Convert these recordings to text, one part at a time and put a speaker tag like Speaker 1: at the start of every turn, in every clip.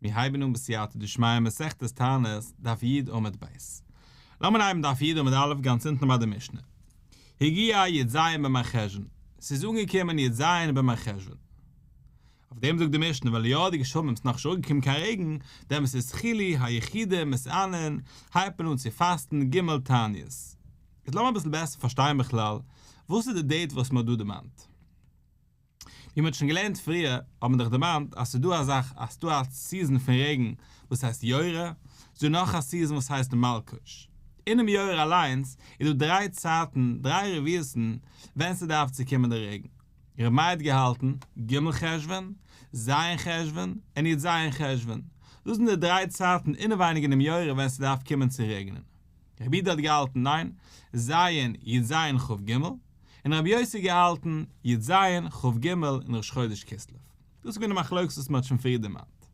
Speaker 1: מיר הייבן אן בסייעתא דשמיא מסכת תענית, דף י' עמוד ב'. לאמיר הייבן דף י' עמוד א' גאנץ אונטן ביי די משנה. הגיע י ז במרחשוון, ס'איז אנגעקומען י ז במרחשוון. אויף דעם זאגט די משנה ולא ירדו גשמים ס'איז נאכנישט אראפגעקומען קיין רעגן, דעמאלס התחילו היחידים מתענין, הייבט מען אן צו פאסטן ג' תעניות. איז לאמיר אביסל בעסער פארשטיין בכלל וואס איז די date וואס מ'האט דא דערמאנט. ווי מ'האט שוין געלערנט פריער האט מען דאך דערמאנט אז ס'איז דא א זאך אז ס'דא א season פון רעגן וואס הייסט יורה, ס'איז דא נאך א season וואס הייסט מלקוש. אינעם יורה אליינס איז דא דריי צייטן, דריי רביעות'ן, ווען ס'דארף צו קומען די רעגן. ר' מאיר האט געהאלטן, ג' חשוון, ז' חשוון, און י ז חשוון. דאס זענען די דריי צייטן אינעווייניג אינעם יורה ווען ס'דארף קומען צו רעגענען. רבי יהודה האט געהאלטן ניין, ז' י ז כ ג, און רבי יוסי האט געהאלטן י ז כ ג און ראש חודש כסלו. דאס איז געווען די מחלוקת וואס מען האט שוין פריער דערמאנט.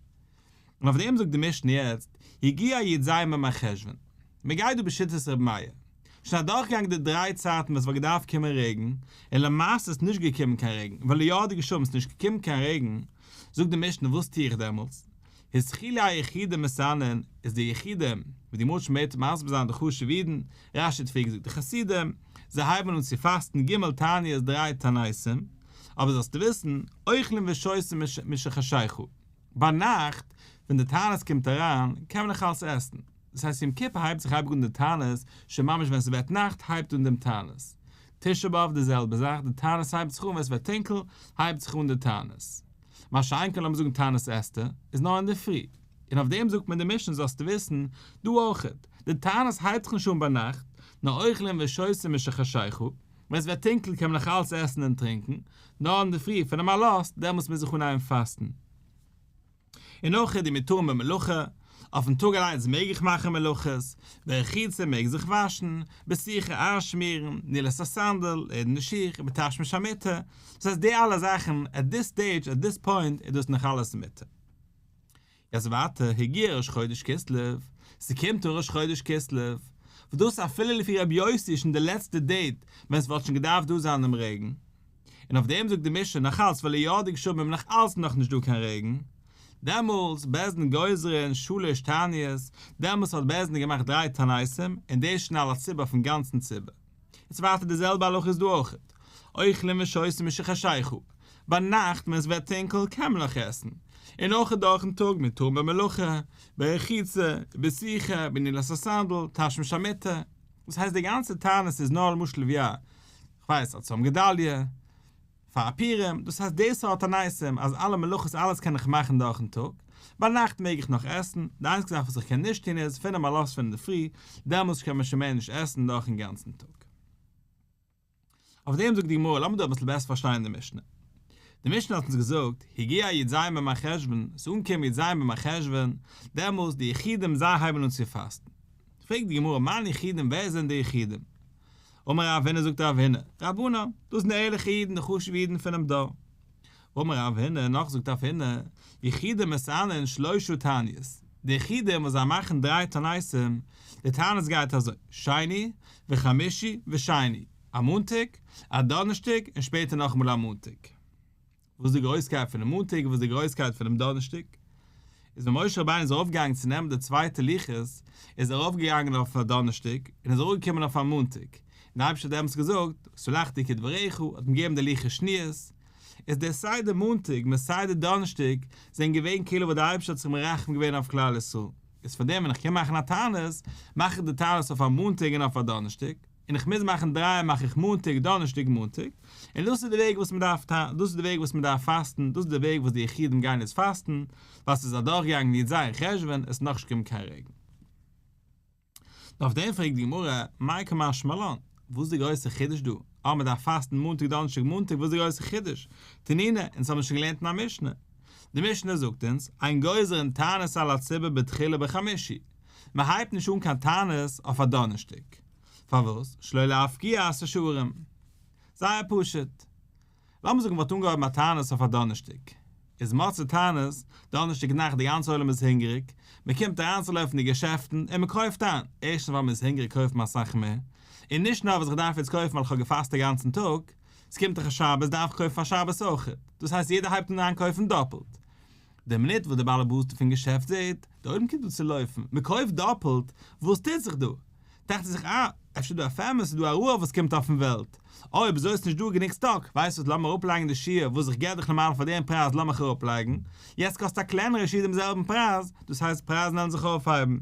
Speaker 1: און אויף דעם זאגט די משנה יעצט, הגיע י ז במרחשוון. מען גייט דא בשיטת רבי מאיר. שוין אדורכגעגאנגען די דריי צייטן ווען ס'וואלט געדארפט קומען רעגן, און למעשה איז נישט געקומען קיין רעגן, ולא ירדו גשמים ס'איז נישט געקומען קיין רעגן, זאגט די משנה וואס טו איך דעמאלטס? התחילו היחידים מתענין, איז די יחידים, ווי די גמרא וועט מסביר זיין די חשובע אידן, רש י האט פריער געזאגט די חסידים, זיי הייבן אן צו פאסטן ג' תעניות דריי תעניתים, אבער זאלסטו וויסן, אוכלים ושותים משחשיכה, ביינאכט ווען די תענית קומט אריין קען מען נאך אלס עסן, דאס הייסט יום כיפור הייבט זיך אייביג אן די תענית שוין ממש ווען ס'ווערט נאכט הייבט אן דעם תענית, תשעה באב די זעלבע זאך די תענית הייבט זיך אן ווען ס'ווערט טונקל הייבט זיך אן די תענית. מה שאין כן לאמיר זאגן תענית אסתר איז נאר אינדערפרי, און אויף דעם זאגט מען די משנה זאלסטו וויסן דא אויכעט, די תענית הייבט זיך נישט אן ביינאכט, נאר אוכלים ושותים משחשיכה, ווען עס ווערט טונקל קען מען נאך אלץ עסן און טרינקען, נאר אינדערפרי פונעם עלות דעמאלטס מוז איך אנהייבן פאסטן. און אויך איז די מותרים במלאכה, אויפן טאג אליינס מעג איך מאכן מלאכות, ברחיצה מעג זיך וואשן, בסיכה איינשמירן, נעילת הסנדל, לעדערנע שיך, ובתשמיש המיטה, דאס הייסט די אלע זאכן at this stage at this point איז דאס נאך אלעס מותר. יעצט ווייטער, הגיע ראש חודש כסלו, ס'קומט אן ראש חודש כסלו, וואס דאס אפילו לפי רבי יוסי איז שוין די לעצטע date ווען ס'וואלט שוין געדארפט דא זיין דעם רעגן, און אויף דעם זאגט די משנה נאך אלץ ולא ירדו גשמים נאך אלץ נאך נישט דא קיין רעגן, דעמאלס בית דין גוזרין שלש תעניות, דעמאלס האט בית דין געמאכט דריי תעניתים, און דאס שוין על הציבור אויפן גאנצן ציבור. יעצט ווייטער די זעלבע הלכה איז דא אויכעט, אוכלים ושותים משחשיכה, ביינאכט ווען עס ווערט טונקל קען מען נאך עסן, און אויכעט דורכן טאג מותרים במלאכה, ברחיצה, בסיכה, בנעילת הסנדל, תשמיש המיטה, דאס הייסט די גאנצע תענית איז נאר למשל ווי א כ'ווייס א צום גדליה, פאר א פורים, דאס הייסט די סארט תעניתים אז אלע מלאכות אלעס קען איך מאכן דורכן טאג, ביינאכט מעג איך נאך עסן, די איינציגע זאך וואס איך קען נישט טון איז פונעם עלות פון אינדערפרי, דעמאלס קען מען שוין מער נישט עסן דורכן גאנצן טאג. אויף דעם זאגט די גמרא, לאמיר דא אביסל בעסער פארשטיין די משנה. די משנה האט אונז געזאגט, הגיע י ז במרחשוון, ס'איז אנגעקומען י ז במרחשוון, דעמאלס די יחידים זיי הייבן אן צו פאסטן. פרעגט די גמרא, מאן יחידים ווער זענען די יחידים? אמר רב הונא זאגט רב הונא, רבנן, דאס זענען די ערליכע אידן די חשוב'ע אידן פונעם דור. אמר רב הונא, נאך זאגט רב הונא, יחידים מתענין שלשה תעניות, די יחידים וואס זיי מאכן דריי תעניתים, די תענית גייט אזוי, שני וחמישי ושני, א מאנטאג, א דאנערשטאג און שפעטער נאכאמאל א מאנטאג. וואס איז די גרויסקייט פונעם מאנטאג און וואס איז די גרויסקייט פונעם דאנערשטאג? איז ווען משה רבינו איז ארויפגעגאנגען צו נעמען די צווייטע לוחות, איז ער ארויפגעגאנגען אויף א דאנערשטאג, און איז אראפגעקומען אויף א מאנטאג, און דער אייבערשטער האט דעמאלטס געזאגט, סלחתי כדבריך, האט אים געגעבן די לוחות שניות, איז דער סיי מאנטאג מיט סיי דאנערשטאג זענען געווען כאילו וואס דער אייבערשטער האט זיך מרחם געווען אויף כלל ישראל, איז פאר דעם ווען איך קום מאכן א תענית, מאך איך די תענית אויף א מאנטאג און אויף א דאנערשטאג. און איך מוז מאכן דריי מאך איך מאנטאג דאנערשטאג מאנטאג, און דאס איז די וועג וואס מען דארף דאס איז די וועג וואס מען דארף פאסטן, דאס איז די וועג וואס די יחידים גייען יעצט פאסטן, ווייל ס'איז אדורכגעגאנגען י ז חשוון, עס איז נאכנישט געקומען קיין רעגן. נאר אויף דעם פרעגט די גמרא, מאי קא משמע לן, וואס איז די גרויסע חידוש דא, אז מען דארף פאסטן מאנטאג דאנערשטאג מאנטאג וואס איז די גרויסע חידוש? תנינא, אונז האבן שוין געלערנט אין א משנה. די משנה זאגט אונז, אין גוזרין תענית על הציבור בתחילה בחמישי, מען הייבט נישט אן קיין תענית אויף א דאנערשטאג. פארוואס? שלא להפקיע את השערים. זייער פשוט. לאמיר זאגן מ'וואלט אנגעהויבן א תענית אויף א דאנערשטאג. איז מוצאי תענית, דאנערשטאג נאכט די גאנצע עולם איז הונגעריג, מ'קומט אריינצולויפן אין די געשעפטן און מ'קויפט איין, ערשטנס ווייל מ'איז הונגעריג קויפט מען אסאך מער, און נישט נאר וואס איך דארף יעצט קויפן ווייל איך האב געפאסט א גאנצן טאג, ס'קומט דאך א שבת דארף איך קויפן פאר שבת אויכעט, דאס הייסט יעדער הייבט אן איינקויפן דאפלט. די מינוט וואס דער בעל הבית פון געשעפט זעט, דער עולם קומט דא צו לויפן, מען קויפט דאפלט, וואס טוט זיך דא? טראכט ער זיך, אה, אפשר איז דא א famine, ס'איז דא א רעב וואס קומט אויפן וועלט, אויב אזוי איז נישט דא גענוג סטאק, ווייסט וואס לאמיר אראפלייגן די שיעור וואס איך געב דיך נארמאל פאר דעם פרייז לאמיך אראפלייגן, יעצט קאסט א קלענערע שיעור דעם זעלבן פרייז, דאס הייסט פרייזן וועלן זיך אויפהייבן.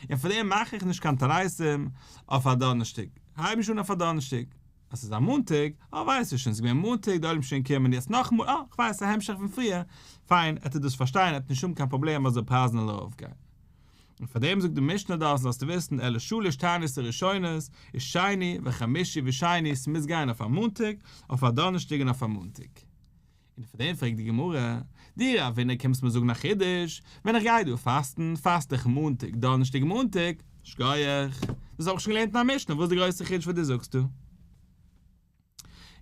Speaker 1: און פאר דעם מאך איך נישט קיין תעניתים אויף א דאנערשטאג, הייב נישט אן אויף א דאנערשטאג. אז ס'איז א מאנטאג, אה ווייס איך שוין, ס'איז געווען מאנטאג, די עולם איז שוין געקומען, יעצט נאכאמאל, אה כ'ווייס א המשך פון פריער, פיין, עט ער דאס פארשטיין, עט נישט האבן קיין פראבלעם אז די פרייזן זאלן ארויפגיין. און פאר דעם זאגט די משנה דארט זאלסטו וויסן אלא שלש תעניות הראשונות איז שני וחמישי ושני, ס'מוז גיין אויף א מאנטאג, אויף א דאנערשטאג און אויף א מאנטאג. און פאר דעם פרעגט די גמרא, דו רבינא קומסט מיר זאגן א חידוש, ווען איך גיי דא פאסטן, פאסט איך מאנטאג, דאנערשטאג, מאנטאג, שכוח, דאס האב איך שוין געלערנט אין א משנה, וואס איז די גרויסע חידוש וואס דו זאגסט דא?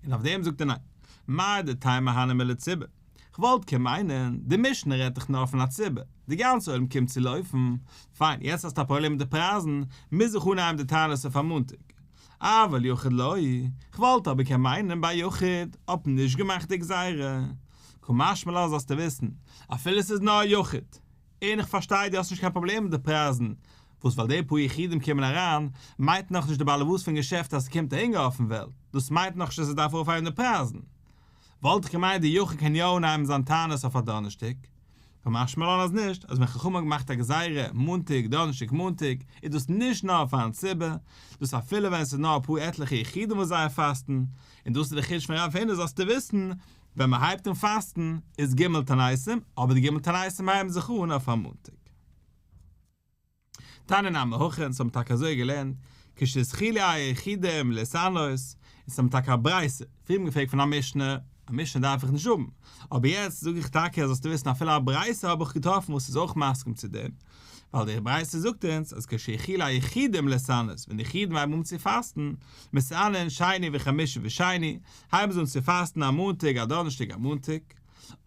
Speaker 1: און אויף דעם זאגט ער ניין, מהו דתימא הני מילי ציבור, כ'וואלט קען מיינען, די משנה רעדט דאך נאר פון א ציבור, די גאנצע עולם קומט צו לויפן, פיין, יעצט האסטו א פראבלעם מיט די פרייזן, מוז איך אנהייבן די תענית אויף א מאנטאג. אבל יחיד לא, כ'וואלט אבער קען מיינען ביי יחיד האט מען נישט געמאכט די גזירה. קא משמע לן זאלסטו וויסן, אפילו ס'איז נאר יחיד, און איך פארשטיי דו האסט נישט קיין פראבלעם מיט די פרייזן, וואס ווייל די פאר יחידים קומען אריין, מיינט נאכנישט די באלעבאס פון געשעפט אז ס'קומט א הונגער אויפן וועלט, דאס מיינט נאכנישט אז ער דארף אויפהייבן די פרייזן. וואלט איך געמיינט די יחיד קען יא אנהייבן זיין תענית אויף א דאנערשטאג. קא משמע לן אז נישט, אז ווען חכמים האבן געמאכט א גזירה מאנטאג דאנערשטאג מאנטאג, איז דאס נישט נאר פארן ציבור, דאס אפילו ווען עס איז נאר אפאר עטליכע יחידים וואס זיי פאסטן, און דאס איז די חידוש פון רב הונא זאלסטו וויסן, ווען מען הייבט אן פאסטן איז ג' תעניתים, אבער די ג' תעניתים הייבן זיך אן אויף א מאנטאג. תניא נמי הכי, אונז האבן טאקע אזוי געלערנט, כשהתחילו היחידים להתענות, אונז האבן טאקע א ברייתא, פריער האט מען געפרעגט פון א משנה, א משנה דארף איך נישט האבן, אבער יעצט זאג איך טאקע אז זאלסטו וויסן אפילו א ברייתא האב איך געטראפן וואס איז אויך מסכים צו דעם, ווייל די ברייתא זאגט אונז אז כשהתחילו היחידים להתענות, ווען די יחידים הייבן אן צו פאסטן, מתענין שני וחמישי ושני, הייבן זיי אן צו פאסטן א מאנטאג א דאנערשטאג א מאנטאג,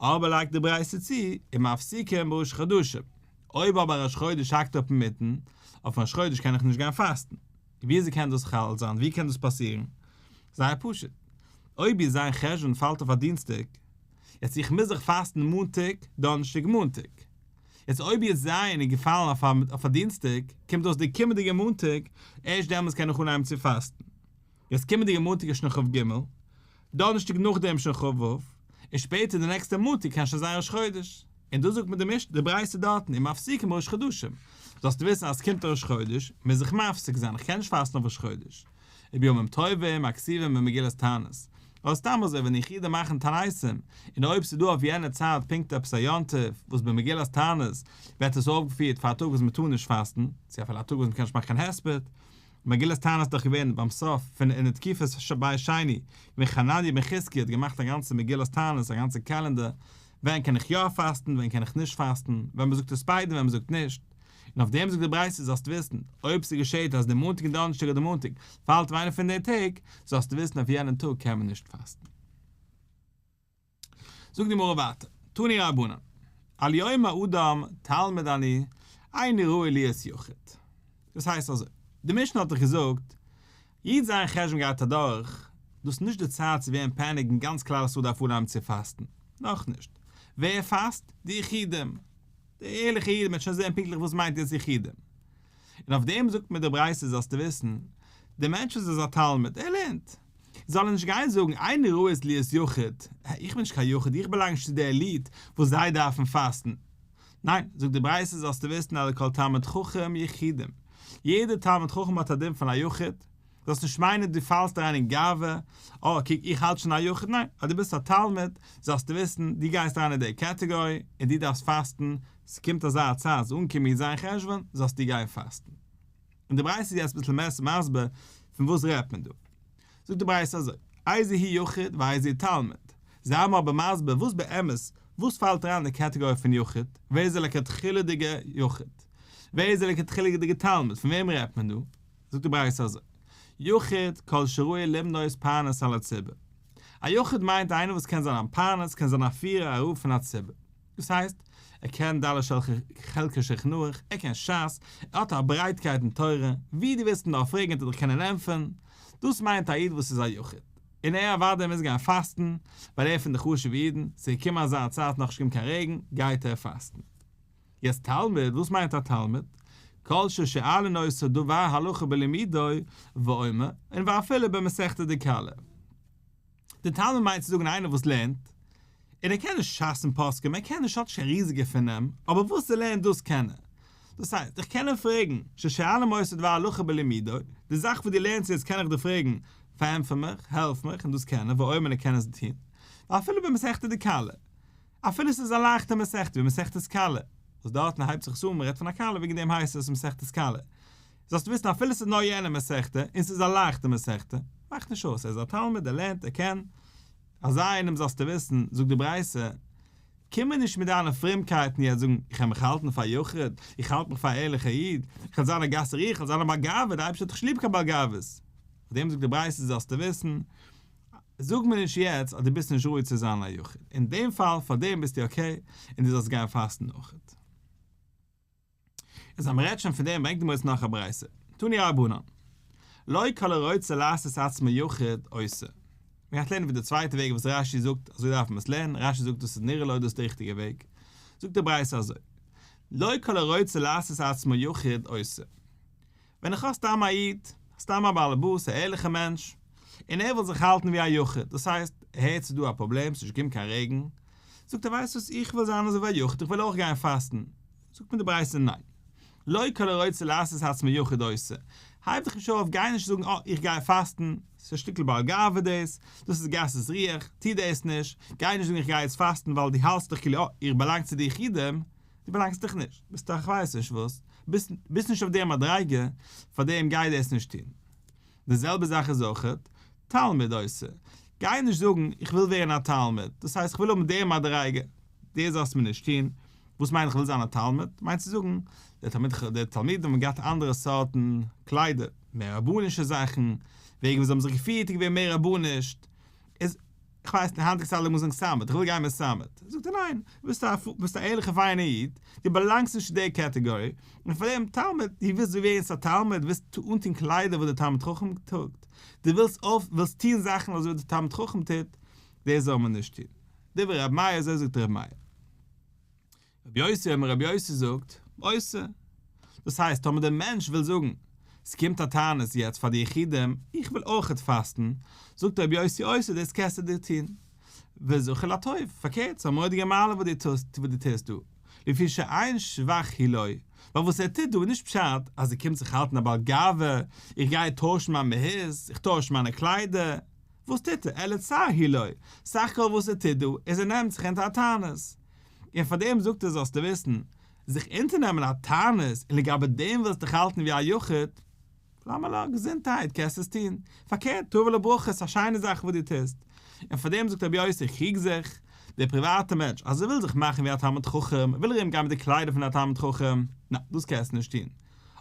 Speaker 1: אבער לייגט די ברייתא צו, ומפסיקים בראש חדשים. אויב אבער ראש חודש האקט אפ אינמיטן, אויף ראש חודש קען איך נישט גיין פאסטן. וויאזוי קען דאס חל זיין? ווי קען דאס פאסירן? זייער פשוט. אויב י ז חשוון פאלט אויף א דינסטאג, יעצט איך מוז זיך פאסטן מאנטאג, דאנערשטאג, מאנטאג. יעצט אויב י ז איז געפאלן אויף א דינסטאג, קומט אויס די קומענדיגע מאנטאג, ערשט דעמאלטס קען איך אנהייבן צו פאסטן. יעצט קומענדיגע מאנטאג איז שוין כ ג, דאנערשטאג נאכדעם שוין כ ו, און שפעטער די נעקסטע מאנטאג קען שוין זיין ראש חודש. און דאס זאגט מיר די משנה, די ברייתא דארטן, ומפסיקים בראש חדשים. זאלסטו וויסן אז ס'קומט ראש חודש, מוז איך מפסיק זיין, איך קען נישט פאסטן אויף ראש חודש. ובימים טובים, הכתובים במגילת תענית. אדער סתם אזוי ווען יחידים מאכן תעניתים, און אויב ס'איז דא אויף יענע צייט פונקט עפעס א יום טוב וואס במגילת תענית ווערט עס אויפגעפירט פאר א טאג וואס מ'טאר נישט פאסטן, צו אפילו א טאג וואס מ'קען נישט מאכן קיין הספד, מגילת תענית איז דאך געווען ביים סוף פון אין די תקופת בית שני, ווען חנניה בן חזקיה האט געמאכט א גאנצע מגילת תענית, א גאנצע קעלענדער, ווען קען איך יא פאסטן, ווען קען איך נישט פאסטן, ווען מ'זאגט הספד און ווען מ'זאגט נישט. און אויף דעם זאגט די ברייתא זאלסטו וויסן, אויב ס'געשעהט אז די מאנטאג און דאנערשטאג אדער מאנטאג פאלט אויף איינע פון די טעג, זאלסטו וויסן אויף יענעם טאג קען מען נישט פאסטן. זאגט די גמרא ווייטער, תנו רבנן, אל יאמר אדם תלמיד אני, איני ראוי להיות יחיד. דאס הייסט אזוי, די משנה האט דאך געזאגט, י ז חשוון גייט אדורך, דאס איז נישט די צייט צו ווערן panic און גאנץ כלל ישראל דארף אנהייבן צו פאסטן, נאכנישט. ווער פאסט? די יחידים. די ערליכע אידן, מ'וועט שוין זען פונקטליך וואס מיינט יעצט יחידים. און אויף דעם זאגט מיר די ברייתא זאלסטו וויסן, דער מענטש וואס איז א תלמיד, ער לערנט, זאל ער נישט גיין זאגן איני ראוי להיות יחיד, איך בין נישט קיין יחיד, איך באלאנג נישט צו די elite וואס זיי דארפן פאסטן. ניין, זאגט די ברייתא זאלסטו וויסן אז כל תלמיד חכם יחידים, יעדער תלמיד חכם האט א דין פון א יחיד, זאלסט נישט מיינען דו פאלסט אריין אין גאווה, אה קוק איך האלט שוין א יחיד, ניין, אז דו ביסט א תלמיד, זאלסטו וויסן, דו גייסט אריין אין די category, און דו דארפסט פאסטן, ס'קומט אזא צייט, ס'איז אנגעקומען י ז חשוון, זאלסטו גיין פאסטן. און די ברייתא איז יעצט אביסל מער מסביר פון וואס רעדט מען דא. זאגט די ברייתא אזוי, איזהו יחיד ואיזהו תלמיד, זיי האבן אבער מסביר וואס באמת, וואס פאלט אריין אין די category פון יחיד, ווער איז די לכתחילה'דיגע יחיד, ווער איז די לכתחילה'דיגע תלמיד, פון וועם רעדט מען דא? זאגט די ברייתא אזוי, יחיד כל שראוי למנות פרנס על הציבור, א יחיד מיינט איינער וואס קען זיין א פרנס, קען זיין א פירער, א רב פון א ציבור. דאס הייסט, ער קען ד' חלקי שולחן ערוך, ער קען שס, ער האט א ברייטקייט אין תורה, ווי דו ווילסט אים נאר פרעגן וועט ער דיך קענען ענטפערן. דאס מיינט א איד וואס איז א יחיד. און ער אוודאי מוז גיין פאסטן, ווייל ער איז פון די חשוב'ע אידן, ס'איז געקומען אזא צייט נאכנישט געקומען קיין רעגן, גייט ער פאסטן. יעצט תלמיד, וואס מיינט א תלמיד? כל ששואלין אותו דבר הלכה בלימודו ואומר, און ואפילו במסכתא דכלה. די תלמיד מיינט צו זאגן איינער וואס לערנט, און ער קען נישט שס און פוסקים, ער קען נישט האט נישט קיין ריזיגע פארנעם, אבער וואס ער לערנט דאס קען ער. דאס הייסט, איך קען אים פרעגן, ששואלין אותו דבר הלכה בלימודו, די זאך וואס דו לערנסט יעצט קען איך דיר פרעגן, פארענטפער מיך, העלף מיך, און דאס קען ער, ואומר ער קען עס טון, ואפילו במסכתא דכלה. אפילו עס איז א לייכטע מסכתא ווי מסכת כלה, וואס דארטן הייבט זיך עס אן מען רעדט פון א כלה וועגן דעם הייסט עס מסכת כלה, זאלסטו וויסן אפילו עס איז נאר יענע מסכתא און עס איז א לייכטע מסכתא, מאכט נישט אויס, ער איז א תלמיד ער לערנט ער קען, אזא איינעם זאלסטו וויסן, זאגט די ברייתא, קום מיר נישט מיט דיינע פרומקייטן יעצט זאגן איך וועל מיך האלטן פאר יחיד, איך האלט מיך פאר א ערליכער איד, איך וועל זיין א גסה רוח, איך וועל זיין א בעל גאווה, דער אייבערשטער האט דאך נישט ליב קיין בעל גאוות, אויף דעם זאגט די ברייתא זאלסטו וויסן, זאג מיר נישט יעצט אז דו ביסט נישט ראוי צו זיין א יחיד, אין דעם פאל פאר דעם ביסטו okay און דו זאלסט גיין פאסטן אויכעט. איז אז מ'רעדט שוין פון דעם ברענגט די גמרא נאך א ברייתא, תנו רבנן, לא כל הרוצה לעשות עצמו יחיד עושה. מ'גייט לערנען ווי די צווייטע וועג וואס רש"י זאגט אזוי דארף מען עס לערנען, רש"י זאגט דאס איז נראה לו דאס איז די ריכטיגע וועג, זאגט די ברייתא אזוי, לא כל הרוצה לעשות עצמו יחיד עושה. ווען איך האב סתם א איד, סתם א באלעבאס, א ערליכע מענטש, און ער וויל זיך האלטן ווי א יחיד, דאס הייסט, ער הערט ס'איז דא א פראבלעם, ס'איז נישט געקומען קיין רעגן, זאגט ער ווייסט וואס, איך וויל זיין אזוי ווי א יחיד, איך וויל אויך גיין פאסטן, זאגט מיר די ברייתא ניין, לא כל הרוצה לעשות עצמו יחיד עושה, הייב דיך נישט אויף, גיי נישט זאגן אה, איך גיי פאסטן, ס'איז א שטיקל בעל גאווה דאס, דאס איז גסות רוח, טו דאס נישט, גיי נישט זאגן איך גיי יעצט פאסטן ווייל דו האלטסט דיך כאילו אה, איך באלאנג צו די יחידים, דו באלאנגסט דיך נישט, ביסט א כ'ווייס נישט וואס, ביסט ביסט נישט אויף די מדריגה, פאר דעם גיי דאס נישט טון. די זעלבע זאך איז אויכעט, תלמיד עושה, גיי נישט זאגן איך וויל ווערן א תלמיד, דאס הייסט איך וויל האבן די מדריגה, דאס זאלסטו מיר נישט טון, וואס מיינט איך וויל זיין א תלמיד? מיינט צו זאגן, די תלמיד די תלמידים האבן געהאט אנדערע סארטן קליידער, מער רבנישע זאכן, וועגן ווי זיי האבן זיך געפירט איז געווען מער רבניש, איז איך ווייס נישט, היינטיגע צייט לאמיר זאגן סאמעט, איך וויל גיין מיט סאמעט. זאגט ער ניין, ביסט א ביסט א ערליכע פיינע איד, דו באלאנגסט נישט צו די category, און פאר דעם תלמיד, דו ווילסט ווערן א תלמיד, ווילסט אנטון קליידער וואס דער תלמיד חכם טראגט, דו ווילסט אויף ווילסט טון זאכן אזוי ווי דער תלמיד חכם טוט, דאס זאל מען נישט טון. דברי רבי מאיר, אזוי זאגט רבי מאיר. רבי יוסי אומר רבי יוסי זאגט, עושה. דאס הייסט טאמער דער מענטש וויל זאגן, ס'קומט א תענית יעצט פאר די יחידים, איך וויל אויכעט פאסטן, זאגט רבי יוסי עושה דאס קענסטו דיר טון. וזכור לטוב, פארקערט ס'איז א מורא'דיגע מעלה וואס דו טוסט וואס דו טוסט דא, לפי שאין שבח הוא לו, ווייל וואס ער טוט דא איז נישט פשט אז ער קומט זיך האלטן א בעל גאווה, איך גיי טוישן מיין מהות, איך טויש מיינע קליידער, וואס טוט ער? אלא צער הוא לו, סך הכל וואס ער טוט דא איז ער נעמט זיך אונטער א תענית. און פאר דעם זאגט ער זאלסטו וויסן, זיך אונטערנעמען א תענית און לגבי דעם ווילסט דיך האלטן ווי א יחיד, למה לא, געזונטהייט, קענסט עס טון, פארקערט, תבוא לברכה, ס'איז א שיינע זאך וואס דו טוסט. און פאר דעם זאגט רבי יוסי, קריג זיך, דער פריוואטער מענטש, אז ער וויל זיך מאכן ווי א תלמיד חכם, וויל ער ארום גיין מיט די קליידער פון א תלמיד חכם, ניין, דאס קענסטו נישט טון.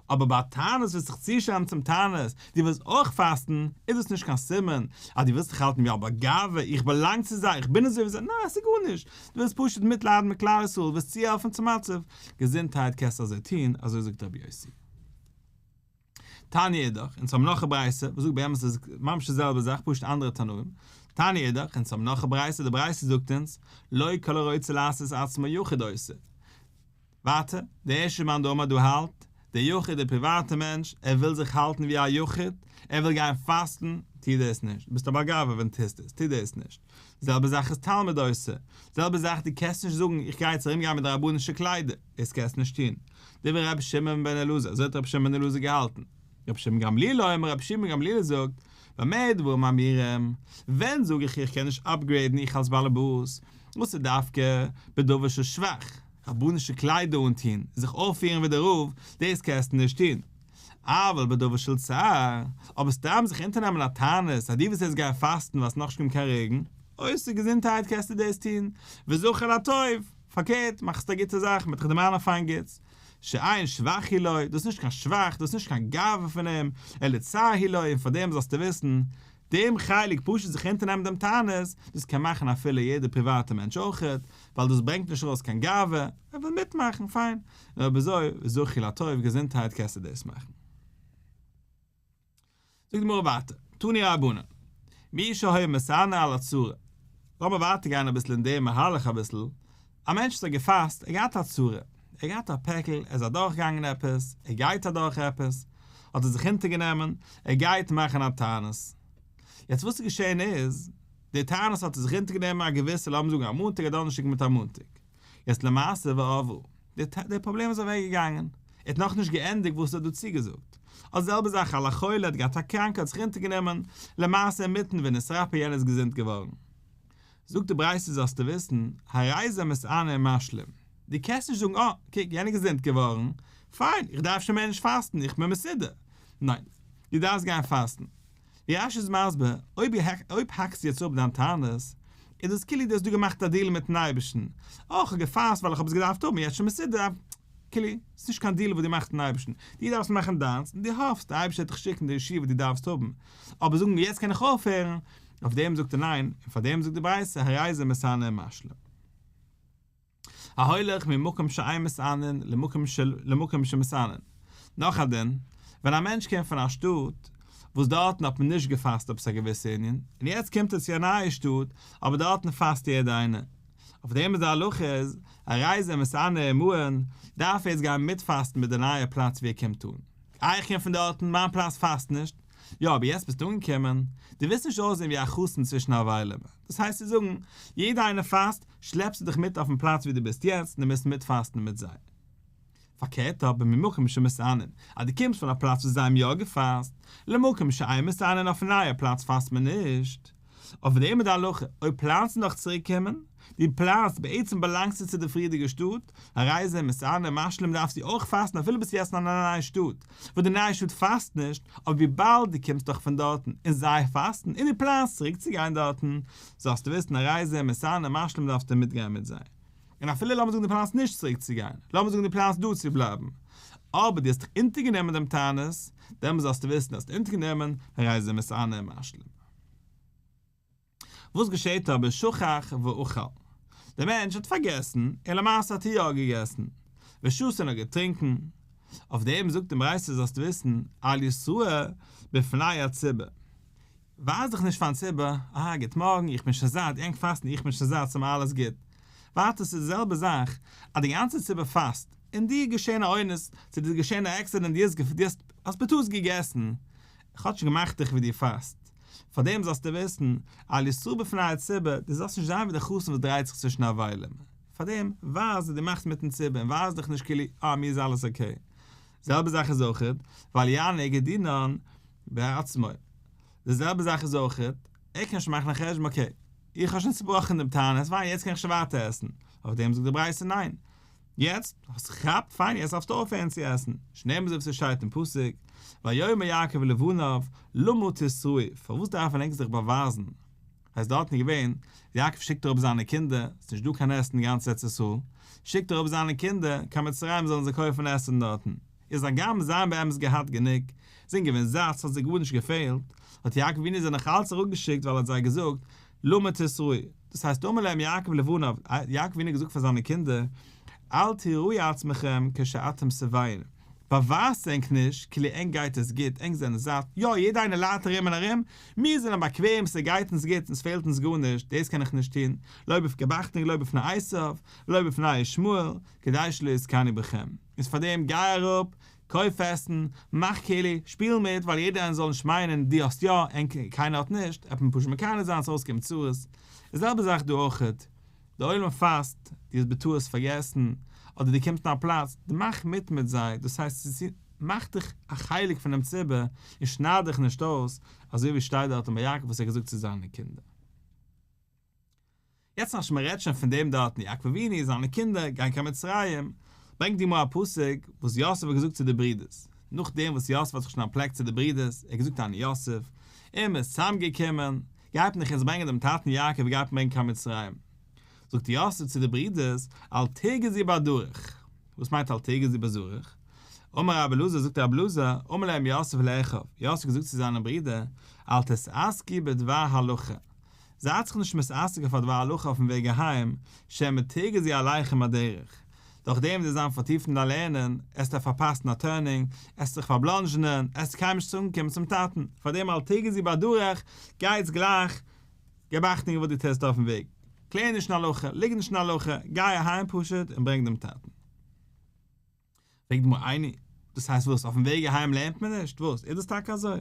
Speaker 1: אבער ביי א תענית ווילסט זיך צושטעלן צום תענית, דו ווילסט אויך פאסטן, איז דאס נישט קיין סימן אז דו ווילסט דיך האלטן ווי א בעל גאווה, איך באלאנג צו זיי, איך בין אזוי ווי זיי, ניין, עס איז גארנישט, דו ווילסט פשוט מיטליידן מיט כלל ישראל, ווילסט צוהעלפן צום מצב, געזונטהייט קענסטו אזוי טון, אזוי זאגט רבי יוסי. תניא אידך, אונז האבן נאך א ברייתא וואס זאגט באמת איז ממש די זעלבע זאך פשוט אנדערע תנאים, תניא אידך, אונז האבן נאך א ברייתא, די ברייתא זאגט אונז, לא כל הרוצה לעשות עצמו יחיד עושה. ווייטער, דער ערשטער מאן דאמר דא האלט, דער יחיד דער פריוואטער מענטש, ער וויל זיך האלטן ווי א יחיד, ער וויל גיין פאסטן, טו דאס נישט, דו ביסט א בעל גאווה ווען טוסט עס, טו דאס נישט. די זעלבע זאך איז תלמיד עושה, די זעלבע זאך דו קענסט נישט זאגן איך גיי יעצט ארום גיין מיט די רבנישע קליידער, דאס קענסט נישט טון. דברי רבי שמעון בן אלעזר, אזוי האט רבי שמעון בן אלעזר געהאלטן. רבי שמעון גמליאל אומר, רבי שמעון גמליאל זאגט, במה דברים אמורים, ווען זאג איך איך קען נישט upgrade ן איך אלס באלעבאס, וואס איז דווקא בדבר של שבח, רבנישע קליידער אנטוהן, זיך אויפפירן ווי דער רב, דאס קענסטו נישט טוהן. אבל בדבר של צער, אבער סתם זיך אונטערנעמען א תענית אז דו וועסט יעצט גיין פאסטן ווייל ס'איז נאכנישט געקומען קיין רעגן, עושה געזונטהייט קענסטו דאס טוהן, וזכור לטוב, פארקערט, מאכסט א גוטע זאך, מ'וועט דיך דערמאנען פיין גוטס. שאין שבח הוא לו, דאס איז נישט קיין שבח, דאס איז נישט קיין גאווה פון אים, אלא צער הוא לו, און פאר דעם זאלסטו וויסן, דעם חלק פשוט זיך אונטערנעמען דעם תענית, דאס קען מאכן אפילו יעדער פריוואטער מענטש אויכעט, ווייל דאס ברענגט נישט ארויס קיין גאווה, ער וויל מיטמאכן, פיין, און אויב אזוי, וזכור לטוב, געזונטהייט קענסטו דאס מאכן. זאגט די גמרא ווייטער, תנו רבנן. מי שהיה מתענה על הצרה. לאמיר ווייטער גיין אביסל אין דעם מהלך אביסל, א מענטש וואס האט געפאסט, ער האט געהאט א צרה, ער האט געהאט א פעקל, ער איז אדורכגעגאנגען עפעס, ער גייט אדורך עפעס, האט ער זיך אונטערגענומען, ער גייט מאכן א תענית. יעצט וואס איז געשען איז, די תענית האט ער זיך אונטערגענומען א געוויסע לאמיר זאגן א מאנטאג א דאנערשטאג מיט א מאנטאג, יעצט למעשה ועברה, די פראבלעם איז אוועק געגאנגען, ער האט נאכנישט געענדיגט וואס ער האט דא צוגעזאגט, אדער די זעלבע זאך על החולה האט געהאט א קראנקע האט זיך אונטערגענומען, למעשה אינמיטן ונתרפא יענער איז געזונט געווארן. זאגט די ברייתא זאלסטו וויסן, הרי זה מתענה ומשלים, דו קענסט נישט זאגן אה, קוק יענער איז געזונט געווארן, פיין, איך דארף שוין מער נישט פאסטן, איך בין מסודר. ניין, דו דארפסט גיין פאסטן. ווי רש"י איז מסביר, אויב אויב האקסטו יעצט אפ דיין תענית, איז דאס כאילו דו האסט דא געמאכט א דיעל מיטן אייבערשטן, אה, איך האב געפאסט ווייל איך האב עס געדארפט האבן, יעצט שוין מסודר, כאילו, ס'איז נישט קיין דיעל וואס דו מאכסט מיטן אייבערשטן, דו דארפסט מאכן דיינס, און דו האפסט דער אייבערשטער וועט דיך שיקן די ישועה וואס דו דארפסט האבן, אבער זאגן יעצט קען איך אויפהערן, אויף דעם זאגט ער ניין, און פאר דעם זאגט די ברייתא הרי זה מתענה ומשלים. ההולך ממקום שאין מתענין למקום שמתענין. נאך א דין, ווען א מענטש קומט פון א שטאט וואס דארטן האט מען נישט געפאסט עפעס א געוויסע ענין, און יעצט קומט ער צו א נייע שטאט, אבער דארטן פאסט יעדער איינער, אויף דעם איז די הלכה איז, הרי זה מתענה עמהן, דארף ער יעצט גיין מיטפאסטן מיט די נייע פלאץ ווי ער קומט אן. איי איך קום פון דארטן, מיין פלאץ פאסט נישט. יא אבער יעצט ביסטו אנגעקומען, דו ווילסט נישט אויסזען ווי א חתן צווישן אבלים, דאס הייסט צו זאגן, יעדער איינער פאסט, שלעפסטו דיך מיט אויפן פלאץ ווי דו ביסט יעצט און דו מוזט מיטפאסטן מיט זיי. פארקערט אבער ממקום שמתענין, אז דו קומסט פון א פלאץ וואס זיי האבן יא געפאסט, למקום שאין מתענין אויפן נייע פלאץ פאסט מען נישט. אויף דעם איז די הלכה, אויב פלאנסטו נאך צוריק קומען, דו פלאנסט, בעצם באלאנגסטו צו די פריערדיגע שטאט, הרי זה מתענה ומשלים דארפסטו אויך פאסטן אפילו ביסט יעצט אין א נייע שטאט, וואס די נייע שטאט פאסט נישט, אבער וויבאלד דו קומסט דאך פון דארטן און זיי פאסטן און דו פלאנסט צוריק צו גיין דארטן, זאלסטו וויסן הרי זה מתענה ומשלים דארפסטו מיטגיין מיט זיי. און אפילו לאמיר זאגן דו פלאנסט נישט צוריק צו גיין, לאמיר זאגן דו פלאנסט דא צו בלייבן, אבער דו האסט דיך אונטערגענומען דעם תענית, דעמאלס זאלסטו וויסן האסט אונטערגענומען, הרי זה מתענה ומשלים. וואס געשעט אבער שכח ואכל? דער מענטש האט פארגעסן און למעשה האט ער יא געגעסן, ושתה און האט געטרינקן, אויף דעם זאגט די ברייתא זאלסטו וויסן, אל יתראה בפני הציבור, ווייז דיך נישט פארן ציבור, אה גוט מארגן איך בין שוין זאט, ענק פאסטן איך בין שוין זאט ס'איז מיר אלעס גוט, ווייטער ס'איז די זעלבע זאך אז די גאנצע ציבור פאסט, און דיר איז געשען א אונס, צו דיר איז געשען א עקסידענט דו האסט בטעות געגעסן, כאטש געמאכט דיך ווי דו פאסט. פאר דעם זאלסטו וויסן, אל יתראה בפני הציבור, דו זאלסט נישט זיין ווי דער חתן וואס דרייט זיך צווישן אבלים. פאר דעם, ווייז אז דו מאכסט מיטן ציבור און ווייז דיך נישט כאילו, אה, מיר איז אלעס okay. זעלבע זאך איז אויכעט, ואל יענה גדינן בעצמו. די זעלבע זאך איז אויכעט, ער קען שוין מאכן א חשבון, okay, איך האב שוין צובראכן דעם תענית, פיין, יעצט קען איך שוין ווייטער עסן. אויף דעם זאגט די ברייתא ניין. יעצט האסט זיך געכאפט, פיין יעצט דארפסטו אויפהערן צו עסן, שנאמר אזוי ווי ס'שטייט אין פסוק, ויאמר יעקב לבניו למה תתראו, פארוואס דארפן ענק זיך באווייזן, הייסט דארטן איז געווען, יעקב שיקט אראפ זיינע קינדער, ס'איז נישט דא קיין עסן אין גאנץ ארץ ישראל, שיקט ער אראפ זיינע קינדער קיין מצרים זאלן זיי קויפן עסן דארטן, איז הגם זיי האבן באמת געהאט גענוג, זענען געווען זאט, ס'האט זיי גארנישט געפעלט, האט יעקב אבינו זיי נאך אלץ אראפגעשיקט ווייל ער האט זיי געזאגט, למה תתראו, דאס הייסט אמר להם יעקב לבניו, יעקב אבינו האט געזאגט פאר זיינע קינדער, אל תראו עצמכם כשאתם שבעים, באווייזטס ענק נישט כאילו ענק גייט עס גוט, ענק זענען זאט, יא יעדער איינער ליידט ארום און ארום, מיר זענען באקוועם, ס'גייט אונז גוט, אונז פעלט אונז גארנישט, דאס קען איך נישט טון, לא געב אכטונג לא בפני עשיו, ולא בפני ישמעאל, כדי שלא יתקנאו בכם. איז פארדעם גיי אראפ, קויף עסן, מאך כאילו, שפיל מיט, ווייל יעדער איינער זאל נישט מיינען דו האסט יא און קיינער האט נישט, עט מען פשוט מקנא זיין ס'אויסקומען צרות. די זעלבע זאך דא אויכעט, די עולם פאסט, דו האסט בטעות פארגעסן, אדער דו קומסט אין א פלאץ, דו מאך מיט מיט זיי, דאס הייסט מאך דיך א חלק פונעם ציבור און שנייד דיך נישט אויס, אזוי ווי שטייט דארט אין ביי יעקב וואס ער האט געזאגט צו זיינע קינדער. יעצט אז מען רעדט שוין פון דעם דארטן יעקב אבינו און זיינע קינדער גייען קיין מצרים, ברענגט די גמרא א פסוק וואס יוסף האט געזאגט צו די ברידערס, נאכדעם וואס יוסף האט זיך שוין אנטפלעקט צו די ברידערס, ער האט געזאגט אני יוסף, און מען איז צוזאמגעקומען, גייט מען דאך יעצט ברענגען דעם טאטן יעקב גייט מען ברענגען קיין מצרים. זאגט יוסף צו די ברידערס, אל תרגזו בדרך. וואס מיינט אל תרגזו בדרך? אמר רבי אלעזר, זאגט רבי אלעזר, אמר להם יוסף לאחיו, יוסף האט געזאגט צו זיינע ברידער, אל תתעסקו בדבר הלכה, זייט זיך נישט מתעסק אויף א דבר הלכה אויפן וועג אהיים, שמא תרגזו עליכם הדרך. דורך דעם דו זיין פארטיפט אין דיין לערנען, עסטו פארפאסן א טורנינג, עסט זיך פארבלאנדזשענען, עסט קיינמאל נישט אנקומען צום טאטן, פאר דעם אל תרגזו בדרך, גייטס גלייך, געב אכטונג וואס דו טוסט אויפן וועג, קלער נישט אין הלכה, ליג נישט אין הלכה, גיי אהיים פשוט און ברענג דעם טאטן. פרעגט די גמרא איני, דאס הייסט וואס, אויפן וועג אהיים לערנט מען נישט? וואס, איז דאס טאקע אזוי?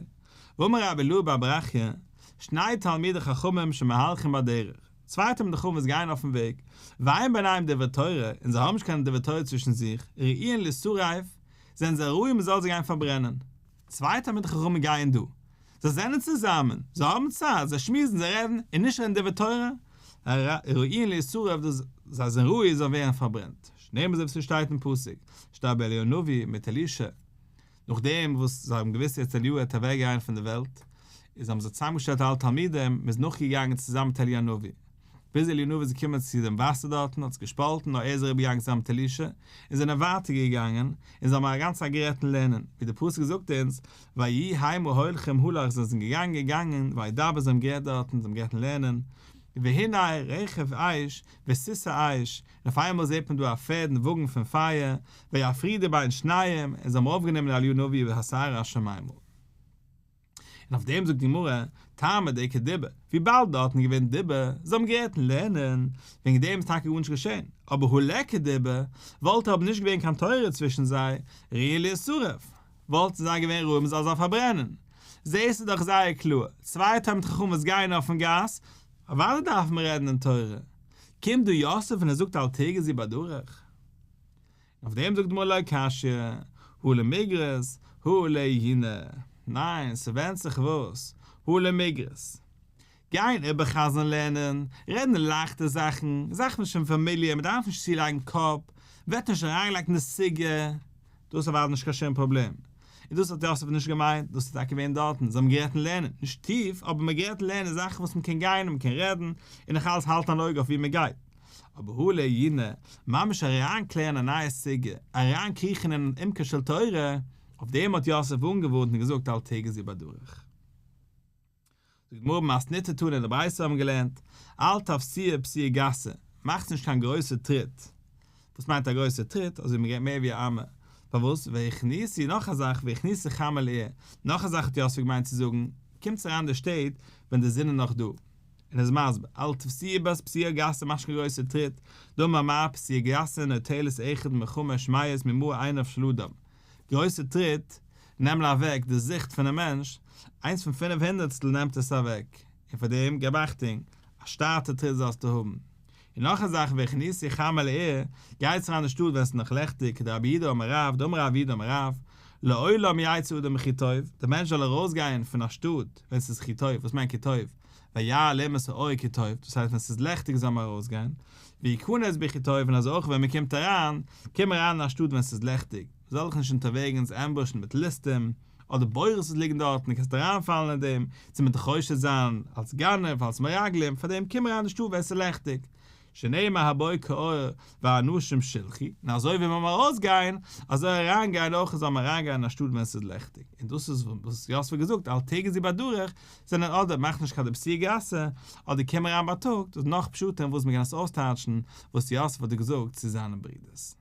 Speaker 1: והאמר רבי אילעא בר ברכיה, שני תלמידי חכמים שמהלכים בדרך, צוויי תלמידי חכמים וואס גייען אויפן וועג, ואין ביניהם דברי תורה, און זיי האבן נישט קיין דברי תורה צווישן זיך, ראויין לישרף, זענען זיי ראוי מען זאל זיי גיין פארברענען. צוויי תלמידי חכמים גייען דא, זיי זענען צוזאמען, זיי האבן צייט, זיי שמועסן, זיי רעדן, און נישט רעדן דברי תורה, ראויין לישרף, דאס זיי זענען ראוי זאלן ווערן פארברענט, שנאמר אזוי ווי ס'שטייט אין פסוק, שטייט ביי אליהו הנביא מיט אלישע, נאכדעם וואס זיי האבן געוואוסט יעצט אליהו וועט אוועק גיין פון די וועלט, איז האבן זיי צוזאמגעשטעלט אלע תלמידים, מ'איז נאכגעגאנגען צוזאמען מיט אליהו הנביא. ביז אליהו הנביא איז געקומען צו דעם וואסער דארטן האט עס געשפאלטן נאר ער איז אריבער געגאנגען צוזאמען מיט אלישע און זענען ווייטער געגאנגען און זיי האבן א גאנצע צייט גערעדט אין לערנען ווי דער פסוק זאגט אונז ויהי המה הולכים הלוך זיי זענען געגאנגען געגאנגען וידבר זיי האבן גערעדט דארטן זיי האבן גערעדט אין לערנען והנה רכב אש וסוסי אש און אויף איינמאל זעט מען דא א פערד און וואגן פון פייער ויפרידו בין שניהם און זיי האבן אויפגענומען אליהו הנביא בסערה השמימה. און אויף דעם זאגט די גמרא, טעמא דאיכא דיבור, וויבאלד דארטן איז געווען דיבור, זיי האבן גערעדט אין לערנען, וועגן דעם איז טאקע גארנישט געשען, אבער הא ליכא דיבור, וואלט אבער נישט געווען קיין תורה צווישן זיי, ראויין לישרף, וואלטן זיי געווען ראוי מ'זאל זיי פארברענען. זעהסטו דאך זייער קלאר, צוויי תלמידי חכמים וואס גייען אויפן גאס, אוודאי דארף מען רעדן אין תורה. קומט דא יוסף און ער זאגט אל תרגזו בדרך. אויף דעם זאגט די גמרא לא קשיא, הא למיגרס, הא לעיוני. ניין, ס'ווענדט זיך וואס, הא למיגרס. גיין איבערחזר'ן לערנען, רעדן לייכטע זאכן, זאכן וואס שוין פאמיליער, מ'דארף נישט צולייגן קאפ, ווערט נישט אריינגעלייגט אין די סוגיא, דאס איז אוודאי נישט קיין שום פראבלעם. און דאס האט יוסף נישט געמיינט, דאס איז טאקע געווען דארטן, זיי האבן גערעדט אין לערנען, נישט טיף, אבער מ'האט גערעדט אין לערנען זאכן וואס מ'קען גיין און מ'קען רעדן, און נאך אלץ האלטן אן אויג אויף וואו מ'גייט. אבער הא לעיוני, ממש אריינקלערן א נייע סוגיא, אריינקריכן אין אן עומקא של תורה, אויף דעם האט יוסף אנגעווארנט און געזאגט אל תרגזו בדרך. זאגט די גמרא במתניתא תנא אין די ברייתא האבן געלערנט, אל תפסיעו פסיעה גסה, מאכטס נישט קיין גרויסע טריט. וואס מיינט א גרויסע טריט? אזוי ווי מען גייט מער ווי א אמה. פארוואס? והכניסו, נאך א זאך, והכניסו חמה לעיר, נאך א זאך האט יוסף געמיינט צו זאגן, קומטס אריין אין די שטעט ווען די זון איז נאך דא. און ער איז מסביר, אל תפסיעו פסיעה גסה מאכט נישט קיין גרויסע טריט, דאמר מר פסיעה גסה נוטלת אחד מחמש מאות ממאור עיניו של אדם, גרויסע טריט נעמען אוועק די זיכט פונעם מענטש, איינס פון פינף הונדערטסטל נעמט עס אוועק, און פאר דעם געב אכטונג, א שטאטע טריט זאלסטו האבן. און נאך א זאך והכניסו חמה לעיר, גייטס אריין אין שטאט ווען עס איז נאך לעכטיג, כדרב יהודה אמר רב, דאמר רב יהודה אמר רב, לעולם יצא אדם בכי טוב, דער מענטש זאל ארויסגיין פון א שטאט ווען עס איז כי טוב, וואס מיינט כי טוב? וירא אלקים את האור כי טוב, דאס הייסט ווען עס איז לעכטיג זאל מען ארויסגיין, ויכנס בכי טוב און אזוי אויך ווען מען קומט אריין, קום אריין אין א שטאט ווען עס איז לעכטיג, מען זאל דיך נישט אונטערוועגנס אמבושן מיט ליסטים, אדער בורות וואס ליגן דארטן, דו קענסט אריינפאלן אין דעם, צו מען וועט דיך חושד זיין אלס גנב, אלס מרגלים, פארדעם קום אריין אין די שטאט ווען עס איז לעכטיג, שנאמר הבוקר אור והאנשים שילחו, און אזוי ווי מען ארויס גיין, אזוי אריין גיין אויך זאל מען אריין גיין אין א שטאט ווען עס איז לעכטיג, און דאס איז וואס יוסף האט געזאגט אל תרגזו בדרך, זענען אדער מאך נישט קיין פסיעה גסה, אדער קום אריין בייטאג, דאס איז נאך פשטים וואס מען קען עס אויסטייטשן וואס יוסף האט געזאגט צו זיינע ברידערס.